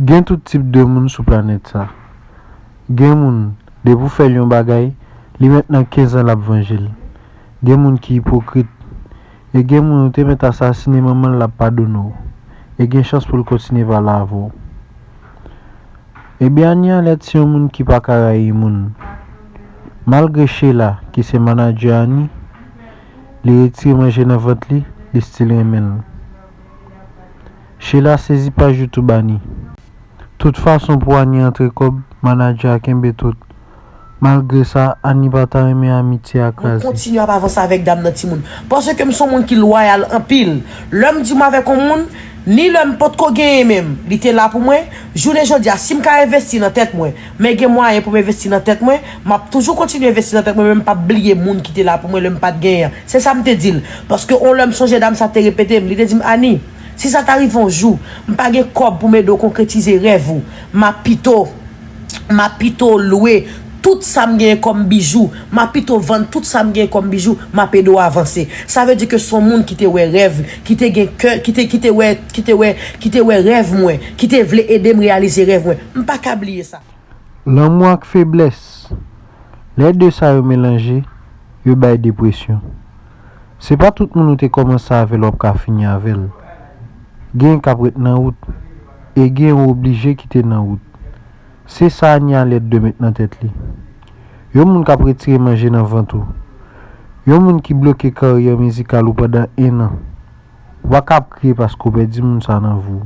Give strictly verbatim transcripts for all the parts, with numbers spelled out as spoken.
Gen tout tip de moun sou planèt sa. Gen moun, depi w fè l yon bagay, li mèt nan kenz an l ap vanje l. Gen moun ki ipokrit. E gen moun ou te mèt asasine manman l, l ap padone w. E gen chans pou l kontinye pale avè w. Ebyen, Annie Alerte se yon moun ki pa ka rayi moun. Malgre Sheila, ki se manadjè Annie, li retire manje nan vant li, li still renmen l. Sheila sezi paj YouTube Annie. Tout fason pou Annie antre kòb, manadjè a kenbe tout. Malgre sa, Annie pa ta renmen amitye a kraze. Mwen kontinye ap avanse avèk dam nan timoun. Paske m se yon moun ki lwayal anpil. Lè m di m avèk yon moun, ni lè m potko genyen menm, li te la pou mwen. Jounen jodi a, si m ka envesti nan tèt mwen, men gen mwayen pou m envesti nan tèt mwen, m ap toujou kontinye envesti nan tèt mwen, men m p ap bliye moun ki te la pou mwen lè m pa t genyen an. Se sa m te di l. Paske yon lè m sonje dam sa te repete m, li te di m, Annie, si sa ta rive yon jou, m pa gen kòb pou m ede w konkretize rèv ou, m ap pito, m ap pito lwe tout sa m genyen kòm bijou, m ap pito vann tout sa m genyen kòm bijou, m ap ede w avanse. Sa vle di ke se yon moun ki te wè rèv, ki te gen kè, ki te, ki te wè, ki te wè, ki te wè rèv mwen, ki te vle ede m reyalize rèv mwen. M pa ka bliye sa. Lanmou ak feblès, lè de sa yo melanje, yo bay depresyon. Se pa tout moun ou te kòmanse avè l w ap ka fini avè l. Gen k ap ret nan wout, e gen ou oblije kite nan wout. Se sa Annie Alerte dwe met nan tèt li. Yon moun k ap retire manje nan vant ou. Yon moun ki bloke karyè mizikal ou pandan en an. Ou pa ka ap kriye paske w pèdi moun sa nan vi w.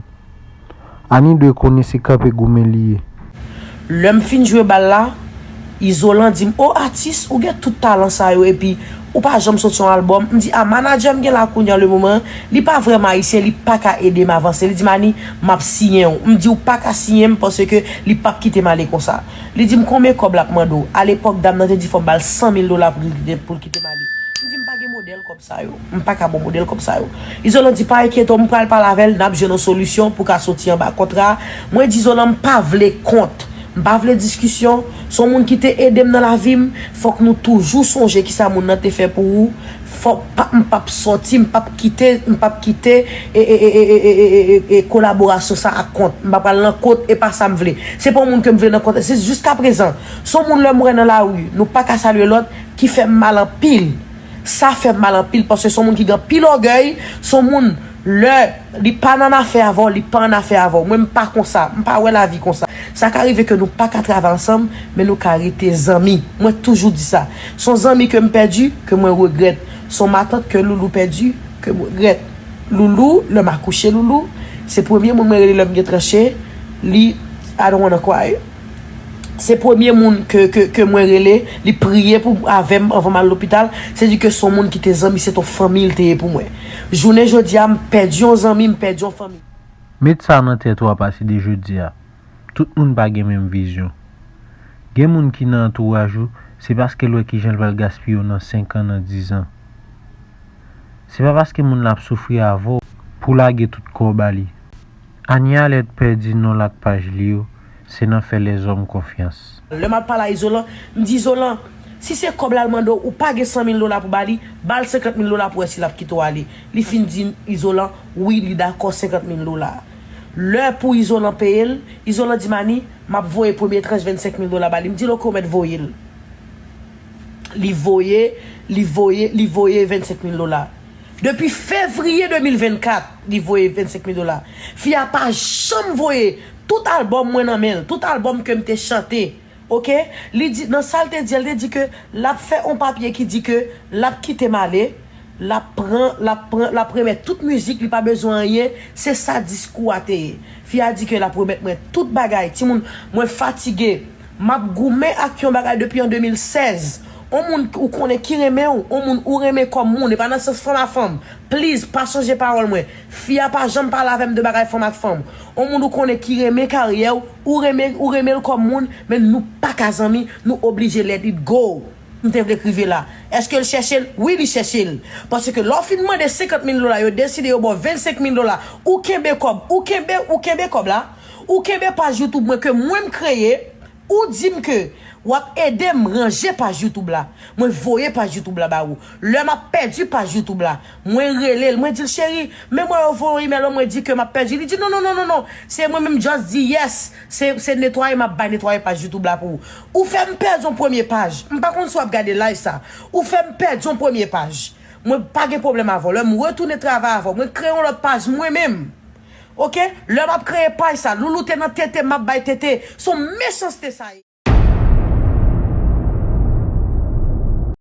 Annie dwe konnen se kanpe goumen li ye. Lè m fin jwe bal la, Izolan di m, "O atis, ou gen tout talan sa yo epi ou pa janm soti yon albòm." M di, "A, manadjè m gen la kounye a le moman, li pa vrèman ayisyen, li pa ka ede m avanse." Li di m, "Annie, m ap siyen w." M di, "Ou pa ka siyen m paske li p ap kite m ale konsa." Li di m, "Konbyen kòb l ap mande w?" Alepòk, dam nan te di fò m ba l san mil dola pou l kite, pou l kite m ale. M di, "M pa gen modèl kòb sa yo. M pa ka ba w modèl kòb sa yo." Izolan di, "Pa enkyete w, m pral pale avè l, n ap jwenn yon solisyon pou ka soti anba kontra a." Mwen di Izolan, "M pa vle kont. M pa vle diskisyon. Se yon moun ki te ede m nan lavi m. Fòk nou toujou sonje kisa moun nan te fè pou ou. Fòk pa, m p ap sòti, m p ap kite, m p ap kite e, e, e kolaborasyon sa a kont. M pa pral nan kont, e pa sa m vle. Se pa yon moun ke m vle nan kont." Se jiskaprezan, se yon moun lè m wè nan lari, nou pa ka salye lòt, ki fè m mal anpil. Sa fè m mal anpil paske se yon moun ki gen anpil ògèy, se yon moun lè li pa nan afè avè w, li pa an afè avè w. Mwen, m pa konsa, m pa wè lavi konsa. Sa ka rive ke nou pa ka travay ansanm, men nou ka rete zanmi. Mwen toujou di sa. Se yon zanmi ke m pèdi, ke mwen regrèt. Se yon matant ke Loulou pèdi, ke m regrèt. Loulou, lè m akouche Loulou, se premye moun mwen rele lè m gen tranche, li, I don't wanna cry. Se premye moun ke, ke, ke mwen rele, li priye pou, avè m anvan m al lopital. Se di ke se yon moun ki te zanmi, se t on fanmi l te ye pou mwen. Jounen jodi a, m pèdi yon zanmi, m pèdi yon fanmi. Met sa nan tèt ou apati de jodi a. Tout moun pa gen menm vizyon. Gen moun ki nan antouraj ou, se paske l wè kijan l pral gaspiye w nan senk an, nan diz an. Se pa paske moun la ap soufri avè w pou w lage tout kò w ba li. Annie Alerte pèdi non l ak paj li yo, se nan fè lèzòm konfyans. Lè m ap pale a Izolan, m di, "Izolan, si se kòb la l mande w, ou pa gen san mil dola pou ba li, ba l senkant mil dola pou wè si l ap kite w ale." Li fin di Izolan, wi, li dakò senkant mil dola. Lè pou Izolan peye l, Izolan di m, "Annie, m ap voye premye tranch vennsenk mil dola ba li." M di l, "Oke, ou mèt voye l." Li voye, li voye, li voye vennsenk mil dola. Depi fevriye de mil vennkat, li voye vennsenk mil dola. Fi a pa janm voye. Tout albòm mwen nan men l. Tout albòm ke m te chante. Oke? Li di, nan sa l te di, l te di ke l ap fè on papye ki di ke l ap kite m ale. L ap pran, l ap pran, l ap remèt tout mizik, li pa bezwen anyen. Se sa diskou a te ye. Fi a di ke l ap remèt mwen tout bagay. Timoun, mwen fatige. M ap goumen ak yon bagay depi an de mil sèz. On moun ou konnen ki renmen w, on moun ou renmen kòm moun, e pa nan sans fanm a fanm. Please, pa chanje pawòl mwen. Fi a pa janm pale avè m de bagay fanm ak fanm. On moun ou konnen ki renmen karyè w, ou renmen, ou renmen l kòm moun, men nou pa ka zanmi, nou oblije let it go. M te vle k rive la. Èske l chèche l? Wi, li chèche l. Paske lè w fin mande senkant mil dola, yo deside yo ba w vennsenk mil dola, ou kenbe kòb, ou kenbe, ou kenbe kòb la, ou kenbe paj YouTube mwen ke mwen m kreye, ou di m ke, W ap ede m ranje paj YouTube la. Mwen voye paj YouTube la ba ou. Lè m ap pèdi paj YouTube la, mwen rele l, mwen di l, cheri, men mwen yo voye imèl mwen di ke m ap pèdi. Li di, non, non, non, non, non. Se mwen menm just di yes. Se, se netwaye m ap bay netwaye paj YouTube la pou ou. Ou fè m pèdi yon premye paj. M pa konn si w ap gade live sa. Ou fè m pèdi yon premye paj. Mwen pa gen pwoblèm avè w. Lè m retounen travay avè w, mwen kreye yon lòt paj mwen menm. Oke? Lè m ap kreye paj sa, Loulou te nan tete, m ap bay tete. Se yon mechanste sa ye.